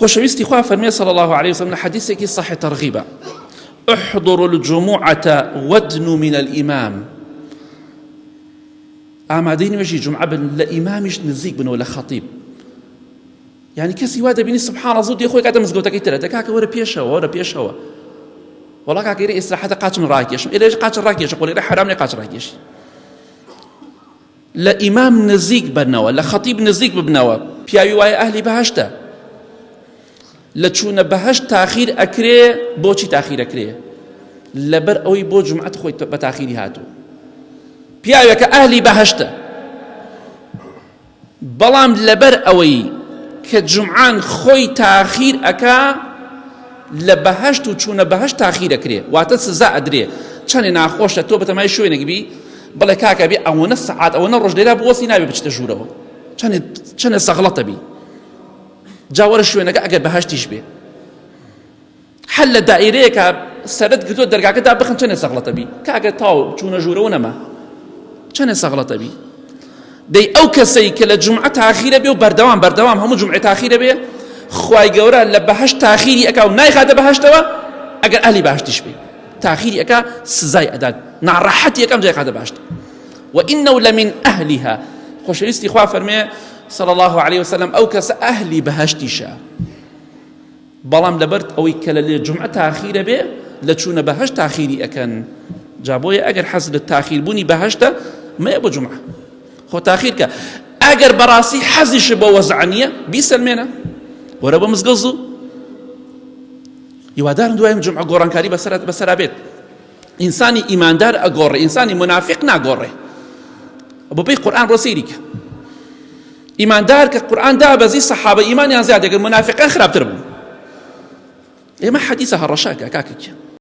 خۆشەویستی خوا فەرمێ صلی الله عليه وسلم لە حەدیثێکی صحیح ترغیبە احضروا الجمعة وادنوا من الإمام ئامادەی نوێژی جمعە بن لە ئیمامیش نزیک بنەوە لە خەتیب یعنی کەسی وا دەبینی سبحان الله زوو دێ خۆی کاتە مزگەوتەکەی ترە دە کاکە وەرە پێشەوە وەرە پێشەوە وەڵا کاکە ئێرە ئیسراحەتە قاچم ڕاکێشم ئێرەش قاچ ڕاکێشە خۆ لێرە حەرام نیە قاچ ڕاکێشی لە ئیمام نزیک بنەوە لە خەتیب نزیک ببنەوە پیاوی وایە ئەهلی بەهەشتە لە چوونە بەهەشت تاخیر ئەکرێ بۆچی تاخیر ئەکرێ لەبەر ئەوەی بۆ جمعەت خۆی بە تاخیری هاتوو پیاوێکە ئەهلی بەهەشتە بەڵام لەبەر ئەوەی کە جومعان خۆی تاخیر ئەکا لە بەهەشت و چوونە بەهەشت تاخیر ئەکرێ واتە سزا ئەدرێ چەنێ ناخۆشە تۆ بەتەمای شوێنێک بی بڵێ کاکە بێ ئەوەنە سەعات ئەوەنە ڕۆژ لێرا بوەستی نابێ بچتە ژوورەوە چەنێ چەنێ سەغڵەتە بی جا وەرە شوێنەکە ئەگەر بەهەشتیش بێ هەر لە دائیرەیەکا سەرت گرتووە دەرگاکە دابخن چەنێ سەغڵەتە بی کاکە تاو چوونە ژوورەوە نەما چەنێ سەغڵەتە بی دەی ئەو کەسەی کە لە جمعە تاخیرە بێ و بەردەوام بەردەوام هەموو جمعە تاخیرە بێ خوای گەورە لە بەهەشت تاخیری ئەکا و نایخاتە بەهەشتەوە ئەگەر ئەهلی بەهەشتیش بێ تاخیری ئەکا سزای ئەدات ناڕەحەتی یەکەم جای خاتە بەهەشت وإنه لمن أهلها خۆشەویستی خوا فەرمێ صلى الله عليه وسلم ئەو کەسە ئەهلی بەهەشتیشە بەڵام لەبەر ئەوەی کە لە جومعە تاخیرە بێ لە چوونە بەهەشت تاخیری ئەکەن جا بۆیە ئەگەر حەز لە تاخیر بوونی بەهەشتە مەیە بۆ جومعە خۆ تاخیر کە ئەگەر بەڕاستی حەزیش بۆ وەزع نییە بیسەلمێنە وەرە بۆ مزگەوت زوو هیوادارم دوای جومعە گۆڕانکاری بەسەر بەسەرا بێت ئینسانی ئیماندار ئەگۆڕێ ئینسانی منافق ناگۆڕێ بۆ پێی قورئان ڕۆ سەیری کە ئیماندار کە قورئان دابەزی سەحابە ئیمانیان زیاد دەکرد منافقان خراپتر بوون ئێمە حەدیثە هەڕەشەکە کاکە گیان.